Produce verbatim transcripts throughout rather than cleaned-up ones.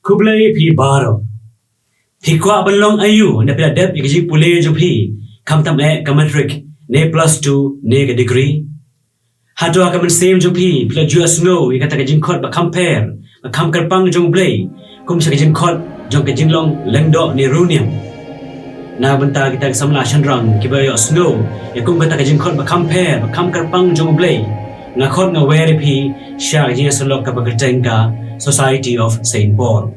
Khublei phi baroh. Phi kwah ban long aïu haba phi la dep ïa ka jingpule jong phi, khamtam eh ka matric, ne plus two, ne ka degree? Hato ha ka mynsiem jong phi, phi la ju ïohsngew ïa kata ka jingkhot ba kham pher, ba kham kyrpang jong U Blei, kum sha ka jingkhot jong ka jinglong lyngdoh ne riewniam? Na ka bynta kita ki samla shynrang kiba ïohsngew ïa kum kata ka jingkhot ba kham pher, ba kham kyrpang jong U Blei, nga khot nga wer ïa phi sha ka jingïasyllok kaba kyrteng ka Society of Saint Paul.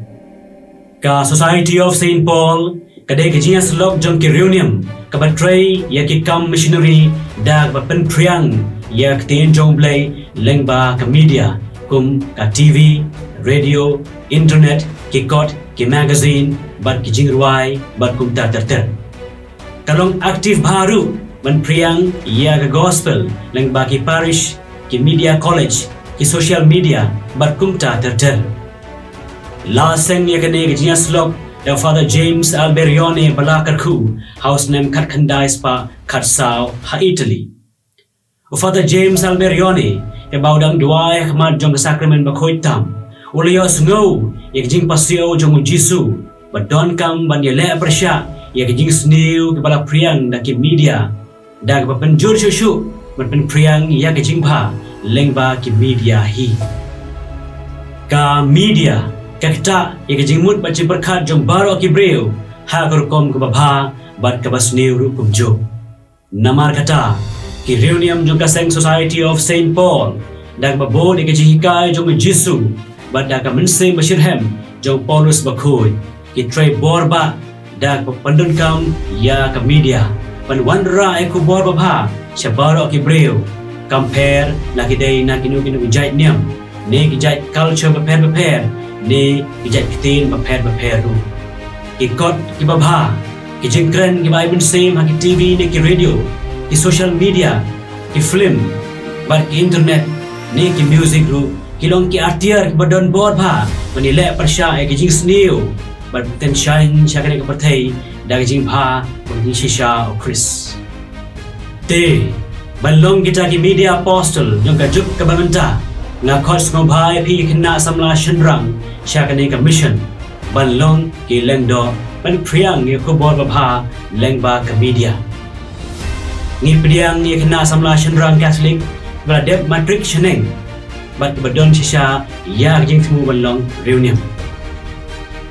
Ka Society of Saint Paul ka dei ka jingïasyllok jong ki riewniam kaba trei ïa ki kam missionary da kaba pynphriang ïa ka ktien jong U Blei lyngba ka media, kum ka T V, radio, internet, ki kot, ki magazine, bad ki jingrwai, bad kumta ter ter. Ka long active bha ruh ban phriang ïa ka gospel lyngba ki parish, ki media college, ki social media, bad kumta ter ter. La seng ïa kane ka jingïasyllok da Father James Alberione ba la kyrkhu ha u snem khatkhyndai spah khatsaw ha Italy. U Father James Alberione, uba u dang duwai ha khmat jong ka sakramen bakhuid tam, u la ïohsngew ïa ka jingpasiaw jong U Jisu, ba donkam ban ïaleh pyrshah ïa ka jingsniew kaba la phriang da ki media, da kaba pynjur shuh shuh ban pynphriang ïa ka jingbha lyngba ki media hi. Ka media ka ktah ïa ka jingmut bad jingpyrkhat jong baroh ki briew ha ka rukom kaba bha bad kaba sniew ruh kumjuh. Namar kata, ki riewniam jong ka seng Society of Saint Paul, da kaba bud ïa ka jinghikai jong U Jisu bad da ka mynsiem bashitrhem jong Paulus Bakhuid, ki trei bor bha da kaba pyndonkam ïa ka media ban wanrah ïa ka khubor babha sha baroh ki briew, kam pher la ki dei na kino kino ki jait niam, ne ki jait culture bapher bapher, ne ki jait ktien bapher bapher ruh. Ki kot kiba bha, ki jingkren kiba ai mynsiem ha ki T V ne ki radio, ki social media, ki film, bad ki internet, ne ki music ruh, ki long ki atiar kiba don bor bha ban ïaleh pyrshah ïa ka jingsniew bad pynshai sha kane ka pyrthei da ka jingbha bad ka jingshisha U Khrist. Te, ban long kita ki media apostle jong ka juk kaba mynta, nga khot sngewbha ïa phi ki khynnah samla shynrang sha kane ka mission, ban long ki lyngdoh ban phriang ïa ka khubor babha lyngba ka media. Ngi pdiang ïa ki khynnah samla shynrang Catholic kiba la dep matric shaneng bad kiba don shisha ïa ka jingthmu ban long riewniam.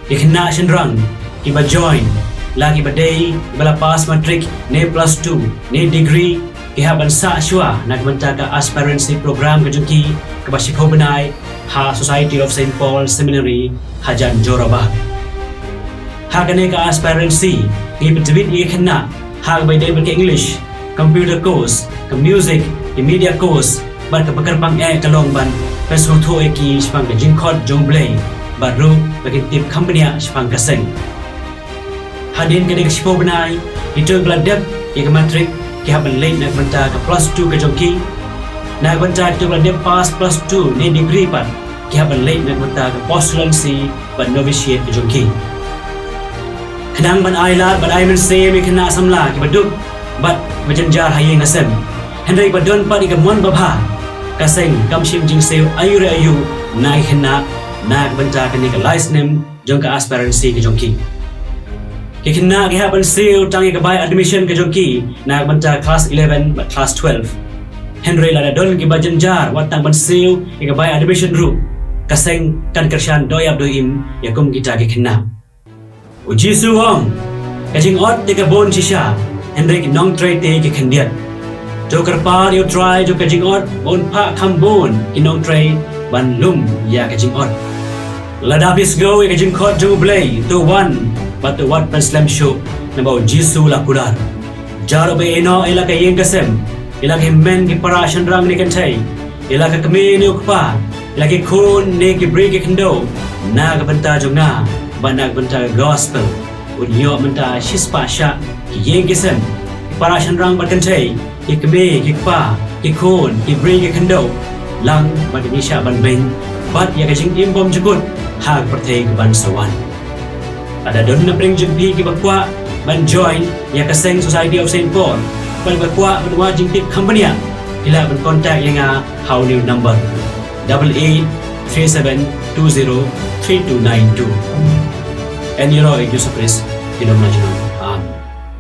Ki khynnah shynrang kiba join, la kiba dei kiba la pass matric ne plus two ne degree, ki hap ban sah shuwa na ka bynta ka aspirancy program ka jong ki kaba shiphew bnai ha Society of Saint Paul Seminary hajan Jorabat. Ha kane ka aspirancy ngi pyntbit ïa ki khynnah ha kaba dei bad ka English, computer course, ka music, ka media course, bad kaba kyrpang eh ka long ban pynsngewthuh ïa ki shaphang ka jingkhot jong U Blei, bad ruh ba kin tip kham bniah shaphang ka seng. Hadien kane ka shiphew bnai, kito kiba la dep ïa ka matric ki hap ban leit na ka bynta ka plus two ka jong ki. Na ka bynta kito kiba la dep pass plus two ne degree pat, ki hap ban leit na ka bynta ka postulancy bad novitiate ka jong ki. Khnang ban ai lad bad ai mynsiem ïa ki khynnah samla kiba duk bad kiba jynjar ha ïing ha sem, hynrei ba don pat ïa ka mon babha, ka seng kam shim jingsiew aiu re aiu na ki khynnah na ka bynta kane ka lai snem jong ka aspirancy ka jong ki. Ki khynnah ki hap ban siew tang ïa ka bai admission ka jong ki na ka bynta class eleven bad class twelve. Hynrei lada don kiba jynjar wat tang ban siew ïa ka bai admission ruh, ka seng kan kyrshan dohnud im ïa kum kita ki khynnah. U Jisu u ong, ka jingot te ka bun shisha, hynrei ki nongtrei te ki khyndiat. To kyrpad ïa U Trai jong ka jingot ba un phah kham bun ki nongtrei ban lum ïa ka jingot. Lada phi sngew ïa ka jingkhot jong U Blei, to wan bad to wat pynslem shuh, naba U Jisu u la kular. Jar u ba ïehnoh ïa la ka ïing ka sem, ïa la ka hynmen ki para shynrang ne kynthei, ïa la ka kmie ne u kpa, ïa la ki khun ne ki briew ki khyndew, na ka bynta jong nga bad na ka bynta ka gospel. Un ïoh mynta shispah shah ki ïing ki sem, ki para shynrang bad kynthei, ki kmie ki kpa, ki khun, ki briew ki khyndew, lang bad ki shah ban beiñ bad ïa ka jingim bymjukut ha ka pyrthei kaban sa wan. Lada don na pdeng jong phi kiba kwah ban join ïa ka seng Society of Saint Paul, bad ba kwah ban wad jingtip kham bniah, ki lah ban contact ïa nga ha une u number, double eight three seven two zero three two nine two. Amen. Ïaroh ïa u Jisu Khrist, ki nongmihkhmat jong ngi. Amen.